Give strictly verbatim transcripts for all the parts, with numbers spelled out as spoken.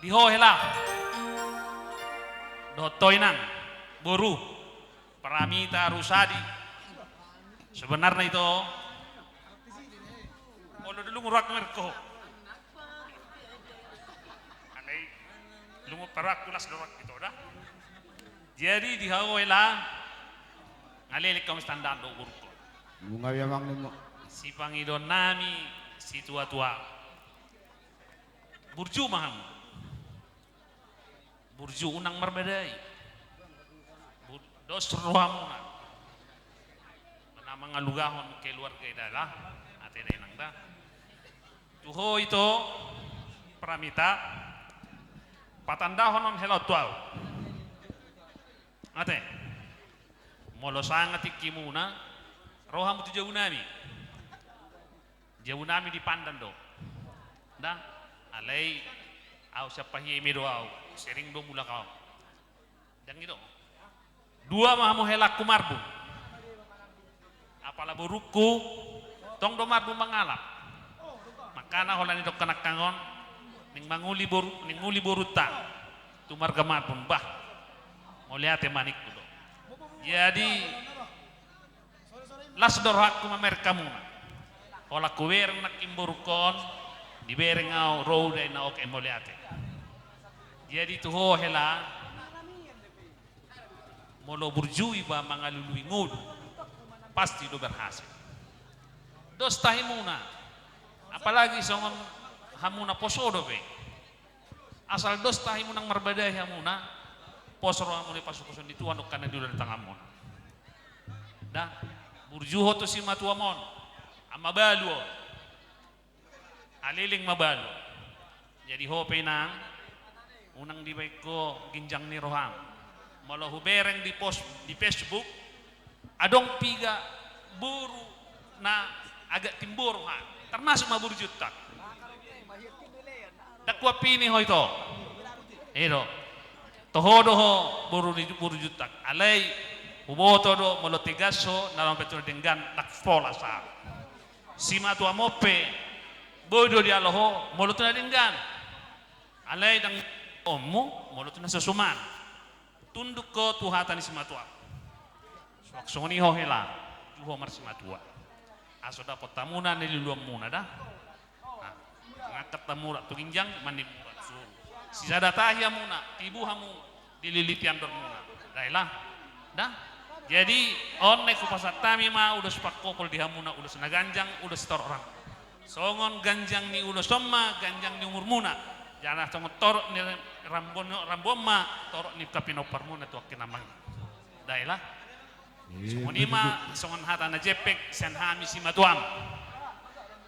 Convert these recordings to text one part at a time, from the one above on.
Di ho hela dohot ho inang, boru Pramita Rusadi. Sebenarna ito, olo do lungun rohangku mereng ho. Alai lungun pe rohangku, las do rohangku ito da. Jadi di ho hela, nga leleng hamu, sitandaan do borungkon. Bunga ya mang nimo. Sipangidoannami situatua, burju ma hamu. Burju, unang marbadai. Bur-, dos rohamuna na mangalugahon keluarga i da. Ate da inang da. Tu ho ito Pramita, patandahonon hela on tu ahu. Ate, molo sanga tingkimuna, ro hamu tu jabunami. Jabunami di Pandan do da. Alai ahu sian Pahia, eme do ahu, sering do mulak ahu. Dang i do. Dua ma hamu helangku marbun. Apala borungku tong do marbun mangalap. Makana holan didok angka on, naeng manguli boru, naeng uli borunta tu marga Marbun, bah, mauliate ma ningku do. Jadi las do rohangku mamereng hamuna. Holan hubereng nangkin borungkon, dibereng ahu, ro huida, na oke, mauliate. Jadi tu ho hela, molo burju iba mangalului ngolu, pasti do berhasil. Dos tahimuna, apalagi songon hamuna poso dope. Asal dos tahimuna, unang marbadai hamuna, pos rohamuna i pasupasu ni Tuhan, dohot angka na niula ni tanganmuna. Da, burju ho tu simatuam on, mabalu ho. Aleleng mabalu. Jadi ho pe inang, unang dibaen ho ginjang ni roham. Molo hubereng di pos, di Facebook, adong piga boru na agak timbo roha, termasuk ma boru Juntak. Dang huampini ho ito. I do. Toho do ho boru ni, boru Juntak. Alai huboto do molo tegas ho, na lam pe tu na denggan, dang pola sa. Simatuam on pe boi do dialo ho molo tu na denggan. Alai dang ommu molo tu na so suman. Tunduk ho tu hata ni simatuam. Suang songon i ho hela, tu ho marsimatua. Asa dapot hamuna na niluluanmuna da. Nah, mangangkat hamu mulak tu ginjang, manimbu mulak tu toru. Sisada tahi hamuna, tibu hamu dililiti andormuna. Da hela. Da. Jadi on naeng hupasahat hami ma ulos pangkopol di hamuna, ulos na ganjang, ulos torop rang. Songon ganjang ni ulos on ma ganjang ni umurmuna. Jala songon torop ni rambu on, rambu on ma torop ni ungkap pinomparmuna tu angka na mangihut. Da hela. Songon i ma, songon hata na jempek sian hami simatuam.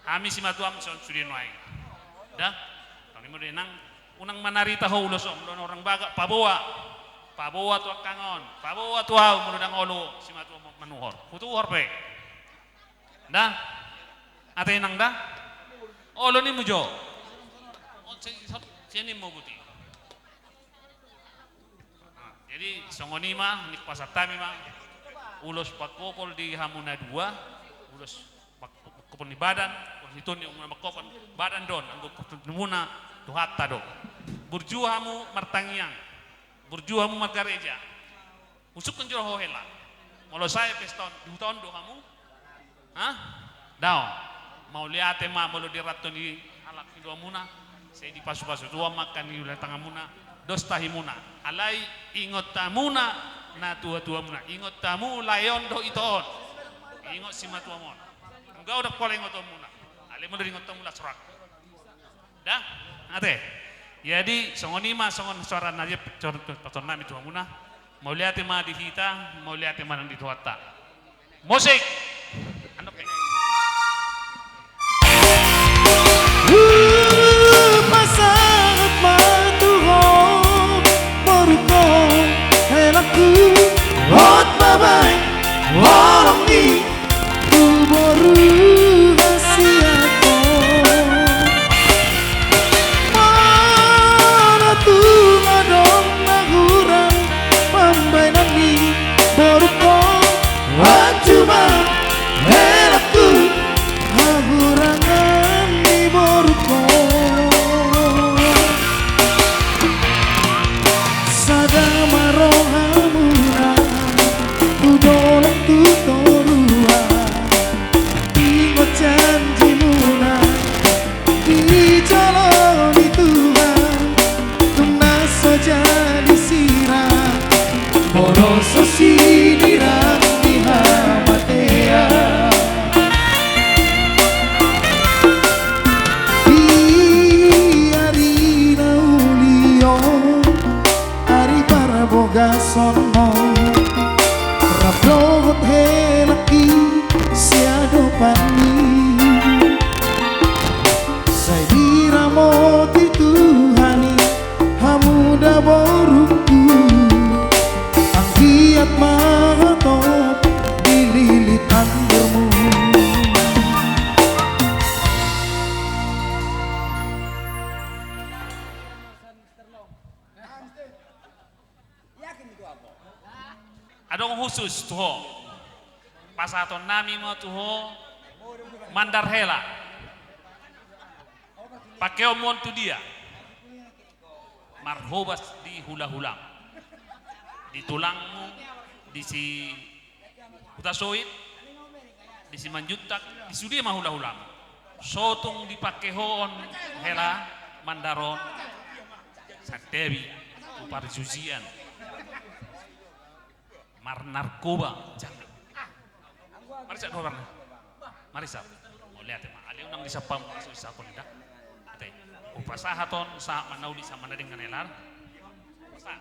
Hami simatuam songon sude nuaeng. Da. Songon i ma do inang, unang manarita ho ulos on, molo na hurang bagak paboa. Paboa tu angka on, paboa tu ahu, molo dang olo simatuam manuhor. Hutuhor pe. Da. Ate inang da. Olo nimmu jo. On se, se, se nimmu buti. Nah, jadi songon i ma, naeng hupasahat hami ma ulos pangkopol di hamu na dua, ulos pang-, pangkopol ni badan, ulos ni tondi, umuna pangkopol badan do on, anggo pangkopol ni umuna Tuhanta do. Burju hamu martangiang, burju hamu margareja. Husungkun jolo ho hela. Molo sae pesta on, di huta on do hamu? Ha? Daong. Mauliate ma molo diranto ni halak ni rohamuna, sai dipasupasu Tuhan ma angka na niula ni tanganmuna, dos tahimuna. Alai ingot hamuna na tuatuamuna, ingot hamu lae on dohot ito on. Ingot simatuam on. Anggo dang pola ingotonmuna. Alai molo diingot hamu las rohangku. Da, ate. Jadi songon i ma, songon soara na jempek, soara na pasahaton nami tu hamuna. Mauliate ma di hita, mauliate ma nang di Tuhanta. Musik. Anu pe. Hupasahat ma tu ho, borungku, helangku, hot babaen, holong ni tu boru hasiangan. Molo tung adong na hurang pambaenan ni borungku, hanjuma helangku Songon rap dohot helangki siadopanmi. Sai diramoti Tuhan i hamu da borungku. Anggiat ma hatop dililit anggurmu. Adong khusus tu ho. Pasahatonnami ma tu ho mandar hela. Pakeonmu on tu dia? Marhobas di hulahulam, di tulangmu, di si Hutasoit, di Simanjuntak, di sude ma hulahulam. So tung dipake ho on hela mandar on, santabi tu parjujian, marnarkoba, jala marsak do ho barna. Marsak. Mauliate ma. Alai unang disampamu, langsung disahon da. Ate. Hupasahat on sahat ma na uli, sahat ma na denggan, hela. Pasahat.